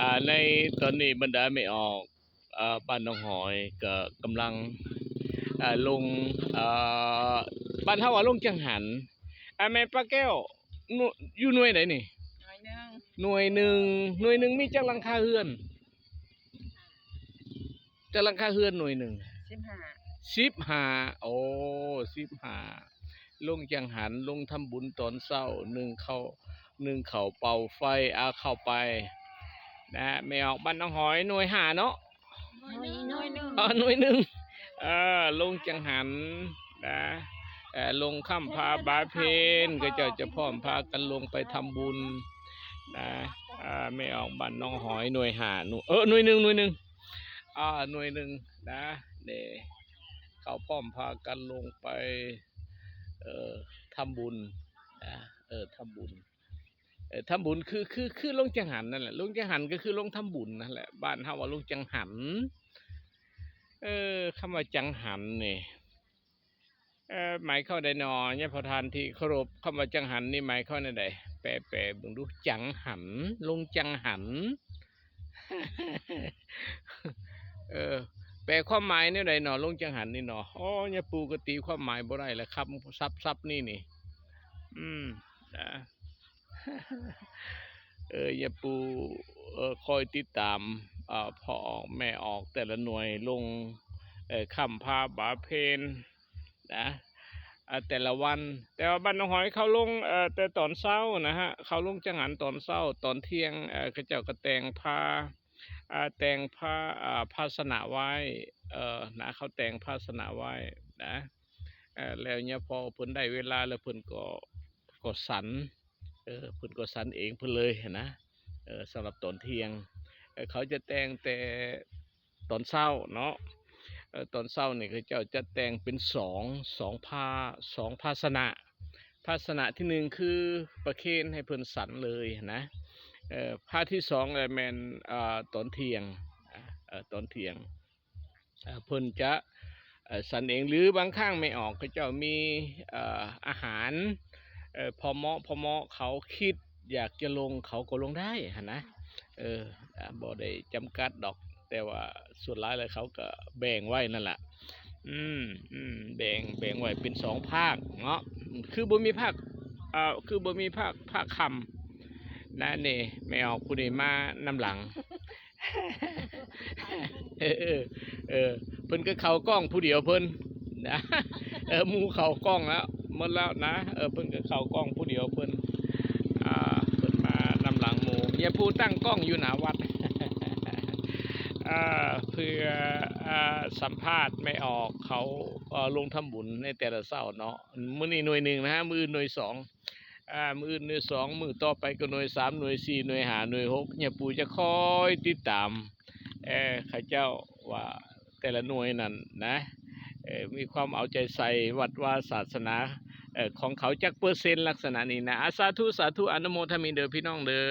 ອ່າ ໃນຕອນນີ້ບັນດາແມ່ອອກ ເອີ ບ້ານໜອງຫອຍກໍກຳລັງ ເອີ ລົງ ເອີ ບ້ານເຮົາວ່າລົງຈັງຫັນ. ອ່າ ແມ່ປ້າແກ້ວ ໜ່ວ- ຢູ່ໜ່ວຍໃດນີ້? ໜ່ວຍໜຶ່ງ ໜ່ວຍໜຶ່ງ ໜ່ວຍໜຶ່ງມີຈັກຫຼັງຄາເຮືອນ? ຈັກຫຼັງຄາເຮືອນໜ່ວຍໜຶ່ງ? ສິບຫ້າ ສິບຫ້າ ໂອ້ ສິບຫ້າ ລົງຈັງຫັນ ລົງທຳບຸນຕອນເຊົ້າ ໜຶ້ງເຂົ້າ ໜຶ້ງເຂົ້າເປົ່າໄຟ ອາ ເຂົ້າໄປນະ. ແມ່ອອກບ້ານໜອງຫອຍ ໜ່ວຍຫ້າເນາະ? ໜ່ວຍໜຶ່ງ ໜ່ວຍໜຶ່ງ ອໍ ໜ່ວຍໜຶ່ງ ເອີ ລົງຈັງຫັນນະ ເອີ ລົງຄ້ຳພາບາເພັນ ເຂົາເຈົ້າຈະພ້ອມພາກັນລົງໄປທຳບຸນນະ. ອ່າ ແມ່ອອກບ້ານໜອງຫອຍ ໜ່ວຍຫ້າ ໜ່ວຍ ເອີ ໜ່ວຍໜຶ່ງ ໜ່ວຍໜຶ່ງ ອ່າ ໜ່ວຍໜຶ່ງນະ ເດ້ ເຂົາພ້ອມພາກັນລົງໄປ ເອີ ທຳບຸນນະ ເອີ ທຳບຸນ ເອີ ທຳບຸນ ຄື ຄື ຄືລົງຈັງຫັນນັ້ນແຫຼະ ລົງຈັງຫັນກໍຄືລົງທຳບຸນນັ້ນແຫຼະ ບ້ານເຮົາວ່າລົງຈັງຫັນ. ເອີ ຄຳວ່າຈັງຫັນນີ້ ເອີ ໝາຍຄວາມໃດນໍ ຍາພໍ່ທ່ານທີ່ເຄົາລົບ? ຄຳວ່າຈັງຫັນນີ້ໝາຍຄວາມແນວໃດ? ແປ ແປເບິ່ງດູ ຈັງຫັນ ລົງຈັງຫັນ ເອີ ແປຄວາມໝາຍແນວໃດນໍ ລົງຈັງຫັນນີ້ນໍ? ໂອ້ ຍາປູກໍຕີຄວາມໝາຍບໍ່ໄດ້ລະ ຄຳສັບ ສັບນີ້ນີ້ ອືມ ນະ ເອີ ຍາປູ ເອີ ຄອຍຕິດຕາມ ເອີ ພໍ່ອອກແມ່ອອກແຕ່ລະໜ່ວຍລົງ ເອີ ຄ້ຳພາບາເພັນ ນະ ເອີ ແຕ່ລະວັນ. ແຕ່ວ່າບ້ານໜອງຫອຍເຂົາລົງ ເອີ ແຕ່ຕອນເຊົ້ານະຮະ ເຂົາລົງຈັງຫັນຕອນເຊົ້າ ຕອນທ່ຽງ ເອີ ເຂົາເຈົ້າກໍແຕ່ງພາ ອ່າ ແຕ່ງພາ ອ່າ ພາຊະນະໄວ້ ເອີ ນະ ເຂົາແຕ່ງພາຊະນະໄວ້ນະ ເອີ ແລ້ວຍາພໍເພິ່ນໄດ້ເວລາແລ້ວເພິ່ນກໍ ກໍສັນ ເອີ ເພິ່ນກໍສັນເອງເພິ່ນເລີຍຫັ້ນນະ. ເອີ ສຳລັບຕອນທ່ຽງ ເອີ ເຂົາຈະແຕ່ງແຕ່ຕອນເຊົ້າເນາະ ເອີ ຕອນເຊົ້ານີ້ເຂົາເຈົ້າຈະແຕ່ງເປັນສອງ ສອງພາ ສອງພາຊະນະ ພາຊະນະທີໜຶ່ງຄືປະເຄນໃຫ້ເພິ່ນສັນເລີຍຫັ້ນນະ ເອີ ພາທີສອງແລ້ວແມ່ນ ອ່າ ຕອນທ່ຽງ ເອີ ຕອນທ່ຽງ ເອີ ເພິ່ນຈະ ເອີ ສັນເອງ ຫຼືບາງຄັ້ງແມ່ອອກເຂົາເຈົ້າມີ ເອີ ອາຫານ ເອີ ພໍເໝາະ ພໍເໝາະ ເຂົາຄິດຢາກຈະລົງ ເຂົາກໍລົງໄດ້ຫັ້ນນະ ເອີ ບໍ່ໄດ້ຈຳກັດດອກ ແຕ່ວ່າສ່ວນຫຼາຍແລ້ວເຂົາກໍແບ່ງໄວ້ນັ້ນລະ ອືມ ອືມ ແບ່ງ ແບ່ງໄວ້ເປັນສອງພາກເນາະ ຄືບໍ່ມີພາກ ເອີ ຄືບໍ່ມີພາກ ພາກຄ່ຳນະ ນີ້ແມ່ອອກຜູ້ນີ້ມານຳຫຼັງ ເອີ ເອີ ເອີ ເພິ່ນກໍເຂົ້າກ້ອງຜູ້ດຽວເພິ່ນນະ ເອີ ໝູ່ເຂົ້າກ້ອງແລ້ວ ໝົດແລ້ວນະ ເອີ ເພິ່ນກໍເຂົ້າກ້ອງຜູ້ດຽວເພິ່ນ ອ່າ ເພິ່ນມານຳຫຼັງໝູ່ ຍາປູຕັ້ງກ້ອງຢູ່ໜ້າວັດ ອ່າ ເພື່ອ ອ່າ ສຳພາດແມ່ອອກເຂົາ ເອີ ລົງທຳບຸນໃນແຕ່ລະເຊົ້າເນາະ ມື້ນີ້ໜ່ວຍໜຶ່ງນະ ມື້ອື່ນໜ່ວຍສອງ ອ່າ ມື້ອື່ນໜ່ວຍສອງ ມື້ຕໍ່ໄປກໍໜ່ວຍສາມ ໜ່ວຍສີ່ ໜ່ວຍຫ້າ ໜ່ວຍຫົກ ຍາປູຈະຄອຍຕິດຕາມ ເອີ ເຂົາເຈົ້າວ່າແຕ່ລະໜ່ວຍນັ້ນນະ ເອີ ມີຄວາມເອົາໃຈໃສ່ວັດວາສາສະໜາ ເອີ ຂອງເຂົາຈັກເປີເຊັນ ລັກສະນະນີ້ນະ ອາ ສາທຸ ສາທຸ ອະນຸໂມທາມິເດີພີ່ນ້ອງເດີ.